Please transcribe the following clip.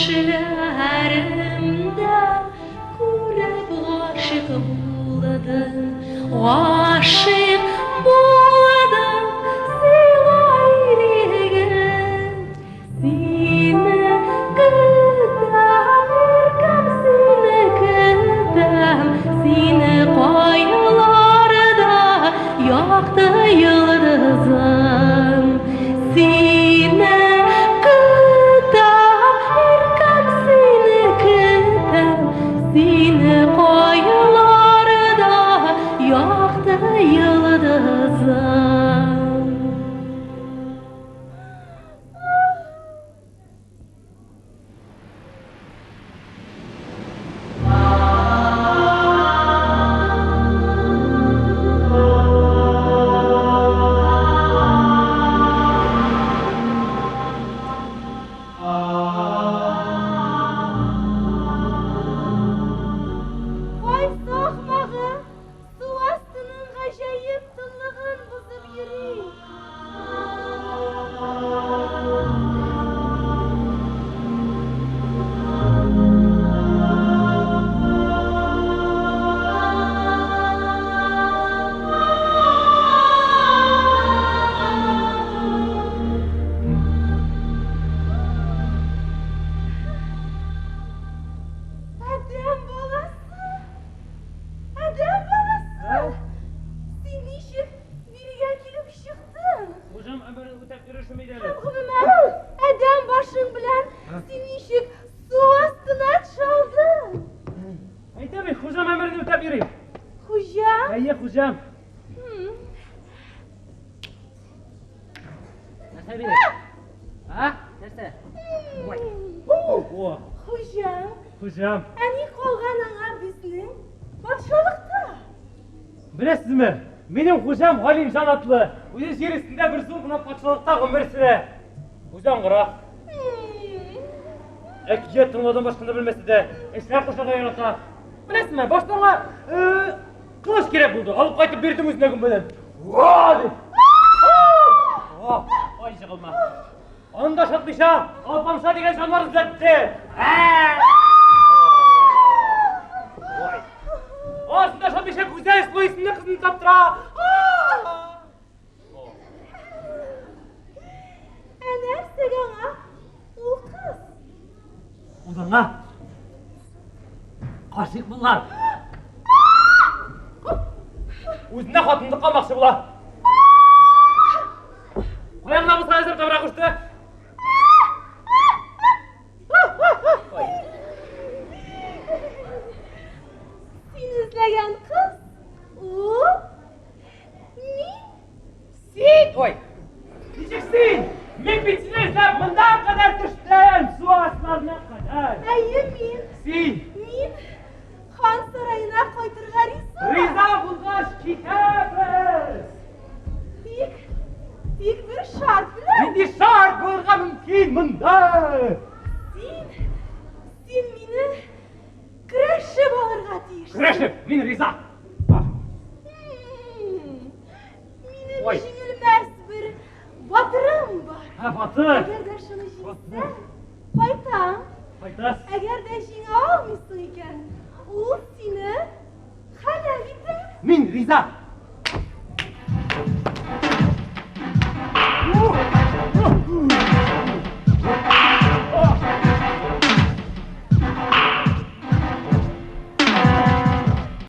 Төшләремдә күреп гашыйк булдым, гашыйк булдым сиңа ирегем. Сине көтәм, иркәм, сине көтәм, сине кайларда якты йолдызым. Сине көтәм, иркәм, сине көтәм, сине кайларда якты йолдызым. Кайсы ахмагы су астының гаҗәеп тынлыгын бозып йөри? Адәм баласы! Адәм баласы! Син ничек бирегә килеп чыктың? Хуҗам әмерен үтәп йөрешем иде әле. Һәм гомумән, адәм башың белән син ничек су астына төшә алдың? Әйтәм бит, хуҗам әмерен үтәп йөрим. Хуҗа? Әйе, хуҗам. Нәрсә бирә? А? Нәрсә? О, Хуҗам, хуҗам. ә ни калган аңа безнең патшалыкта? Беләсезме, минем хуҗам Галимҗан атлы. Үзе җир өстендә бер зур гына патшалыкта гомер сөрә. Үзе аңгыра. Әкият тыңлаудан башканы белмәсә дә, эшләр кушарга ярата. Беләсезме, башта аңа кылыч кирәк булды. Алып кайтып бирдем үзенә гөмбәдән. Уа! дип. О, ай җыгылма. Аны да шатмыйча, Алпамша дигән җанвар эзләтте. Ой. Асын да шатмыйча Гүзәл Сылу исемле кызны таптыра. Ә нәрсәгә аңа ул кыз? Ул аңа гашыйк булган. Үзенә хатынлыкка алмакчы була. Каян гына булса әзер табырга кушты. Син эзләгән кыз ул мин. Син! Ой! Ничек син? Мин бит сине эзләп монда кадәр төштем, су асларына кадәр. Әйе, мин. Син! Мин хан сараена кайтырга риза. Риза булгач, китәбез! Тик, тик бер шарт белән. Нинди шарт булырга мөмкин монда? Син, син мине көрәшеп алырга тиешсең. Көрәшеп, мин риза. Минем Ой. җиңелмәс бер батырым бар. Һә, батыр. Әгәр дә шуны җиңсәң, кайтам. Кайтасың. Әгәр дә җиңә алмыйсың икән, ул сине һәлак итә. Мин риза.